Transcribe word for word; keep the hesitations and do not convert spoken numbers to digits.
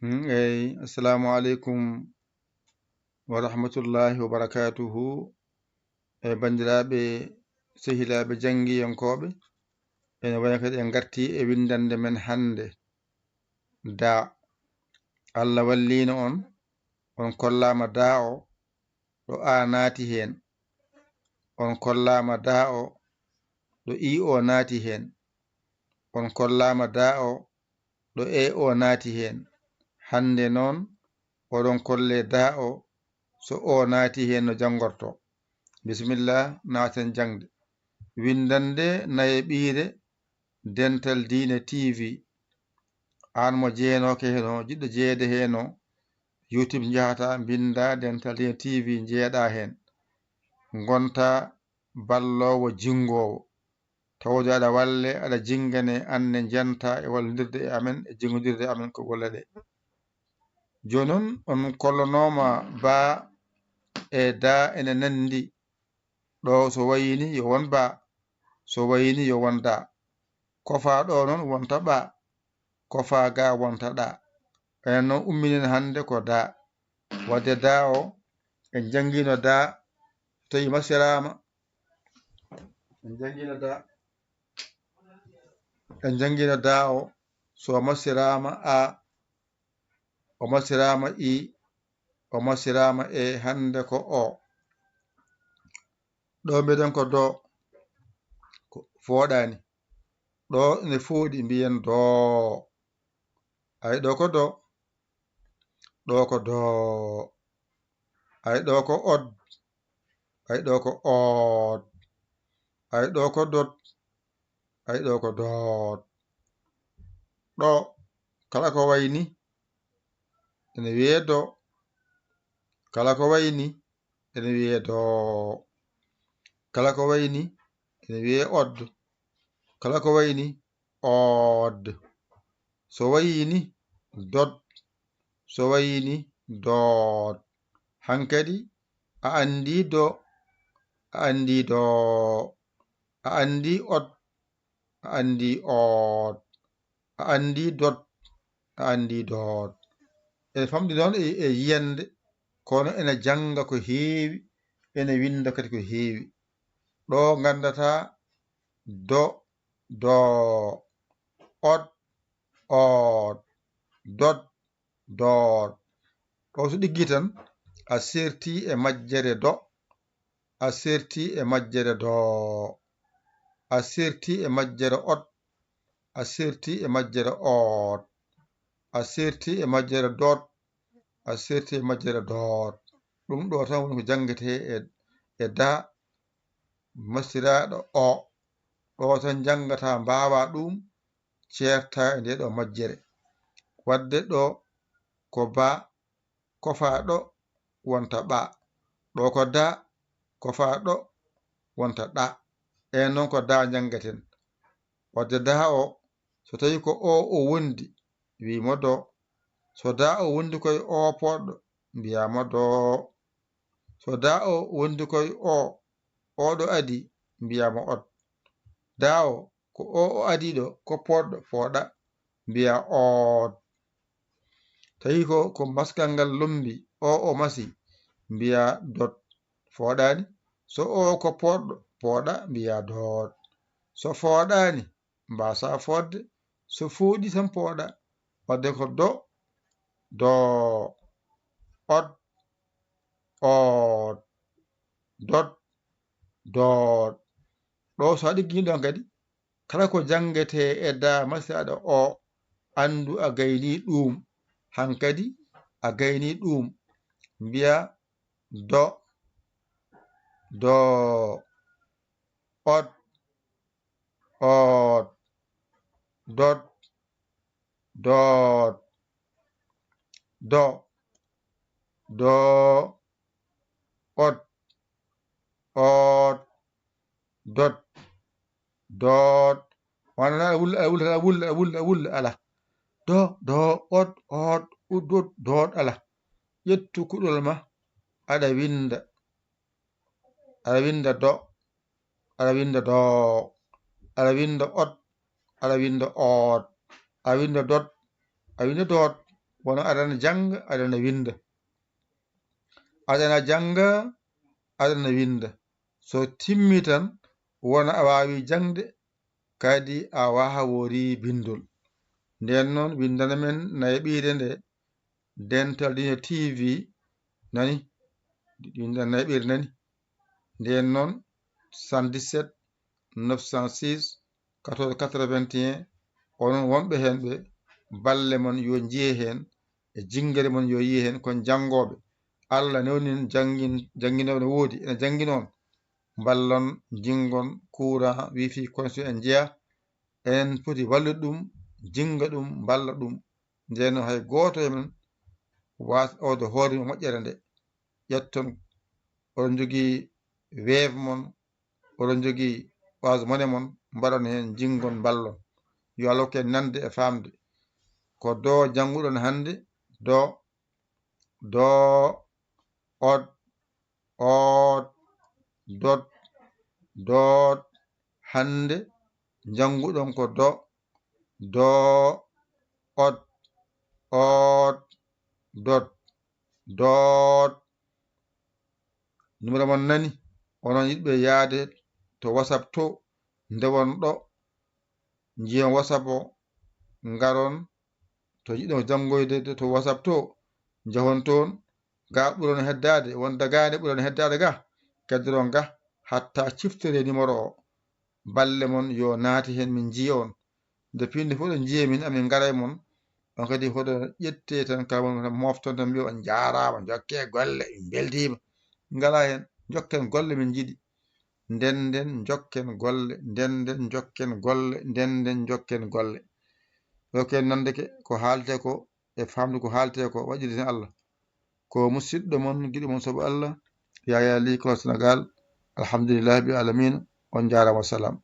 Mm, eyi, assalamu aleykum wa rahmatullahi wa barakatuhu. E banndiraaɓe, sehilaaɓe janngiyankooɓe, ene wayi kadi en ngartii e winndannde men hannde, daa. Allah walliino on, on kollaama daa o, ɗo a naati heen. On kollaama daa o, ɗo i o naati heen. On kollaama daa o, ɗo e o naati heen. Hannde noon, oɗon kolle daa o, so o naati heen no janngortoo. Bisimilla, naaten jaŋde. Winndannde nayeɓiire, Dental Diine T V. Aan mo jeenooke heen o, jiɗɗo jeyeede heen o, YouTube njahata, mbinnda Dental Diine T V, njeeɗa heen. Ngonta balloowo jinngoowo. Tawde aɗa walle, aɗa jinngane, aan ne njenta e wallondirde e amen, e jinngodirde e amen ko golle ɗe. Jooni noon, on kollonooma baa e daa ene nanndi. Ɗo so wayini yo won baa, so wayini yo won daa. Kofaa ɗo noon wonta ɓaa, kofaa gaa wonta ɗaa. Enen noon umminen hannde ko daa. Wadde daa o, en njanngiino daa, so tawi masiraama, en njanngiino daa, en njanngiino daa o, so masiraama a, o masiraama i, o masiraama e, hannde ko o. Ɗo mbiɗen ko do, ko fooɗaani. Ɗo ene fooɗi, mbiyen doo. Ay, ɗo ko do, ɗo ko doo. Ay, ɗo ko od, ay, ɗo ko oot. Ay, ɗo ko dot, ay, ɗo ko doot. Ɗo, kala ko wayni, ene wiyee do. Kala ko wayni, ene wiyee doo. Kala ko wayni, ene wiyee od. Kala ko wayni, ood. So wayini, dot. So wayini, doot. Hankadi, a anndi do, a anndi doo. A anndi od, a anndi oot. A anndi dot, a anndi doot. Ene famɗi noon e, e yiyannde, kono ene jannga ko heewi, ene winnda kadi ko heewi. Ɗo nganndataa do, doo, od, oot, dot, doot. Ɗo so ɗiggi tan, a serti e majjere do, a serti e majjere doo, a serti e majjere od, a serti e majjere oot, a serti e majjere dot, a serti e majjere doot. Ɗum ɗo tan woni ko janngetee e, e daa masiraaɗo o. Ɗo tan njanngataa, mbaawaa ɗum, ceertaa e ndee ɗo majjere. Wadde ɗo ko baa, kofaa ɗo wonta ɓaa. Ɗo ko daa, kofaa ɗo wonta ɗaa. En noon ko daa njanngeten. Wadde daa o, so tawii ko o o wondi, wii mo doo. So daa o wondi koye o pooɗɗo, mbiyaa mo doo. So daa o wondi koye o, o ɗo adii, mbiyaa mo od. Daa o, ko o o adii ɗo, ko pooɗɗo, pooɗa, mbiyaa ood. Tawi ko, ko maskal ngal lommbi, o o masi, mbiyaa dot, fooɗaani. So o ko pooɗɗo, pooɗa, mbiyaa doot. So fooɗaani, mbaasaa fooɗde. So fooɗii tan pooɗa. Wadde ko do, doo, od, ood, dot, doot. Ɗo so a ɗiggiima ɗon kadi, kala ko janngetee e daa masiraaɗo o, anndu a gaynii ɗuum. Hankadi a gaynii ɗuum. Mbiyaa do, doo, od, ood, dot, doot, do, doo, od, ood, dot, doot. Wano aɗa wulla, aɗa wulla, aɗa wulla, aɗa wulla, aɗa wulla, ala. Do, doo, od, ood, ud, dot, doot, ala. Ƴettu kuɗol ma, aɗa winnda. Aɗa winnda do, aɗa winnda doo, aɗa winnda od, aɗa winnda ood, aɗa winnda dot, aɗa winnda doot. wona aɗana jannga, aɗana winnda. Aɗana jannga, aɗana winnda. So timmi tan, wona a waawi jaŋde, kadi a waaworii binndol. Ndeen noon, winndana men nayaɓiire nde, Dental Diine T V nani, winndana nayaɓiire nani. Ndeen noon, soixante-dix-sept neuf cent six quatorze quatre-vingt-un, onon wonɓe heen ɓe, balle mon yo njiye heen, e jinngere mon yo yiye heen, kon janngooɓe. Allah newnin janngin-, jannginooɓe no woodi, ene janngina on. Mballon, jinngon, courant, wifi, connexion en njeya. Enen poti wallude ɗum, jinnga ɗum, mballa ɗum. Ndeen noon hay gooto e men waas awde hoore mum moƴƴere nde. Ƴetton, oɗon njogii Wave mon, oɗon njogii Orange Money mon, mbaɗon heen, jinngon, mballon. Yo Allah hokku en nande e faamde. Ko do jannguɗon hannde, do, do, ot, oot, dot, doot. Hannde njannguɗon ko do, do, ot, oot, dot, doot. Numéro mon nani, onon yiɗɓe yahde to WhatsApp to, ndewon ɗo, njiyon WhatsApp o, ngaron to jiɗɗon janngoyde to WhatsApp to, njahon toon, ga ɓuron heddaade, won dagaande ɓuron heddaade ga, keddoron ga, hatta ciftoree numéro o. Balle mon yo naati heen, min njiya on. Nde piinde fof ɗo njiya min, amin ngara e mon. On kadi hoɗo ƴette tan, kala mon tan mofton tan, mbiya on njaaraama, njokke golle, min mbeltiima. Ngala heen, njokken golle, min njiɗi. Ndenden, njokken golle, ndenden, njokken golle, ndenden, njokken golle. Ɗo ken nandeke ko haalte ko e famde ko haalte ko, waɗirde Allah. Ko musidɗo mon, giɗo mon, sobo Allah, Yaya Ly, ko Sénégal. Alhamdulillahi bi alamina. On njaaraama, wassalam.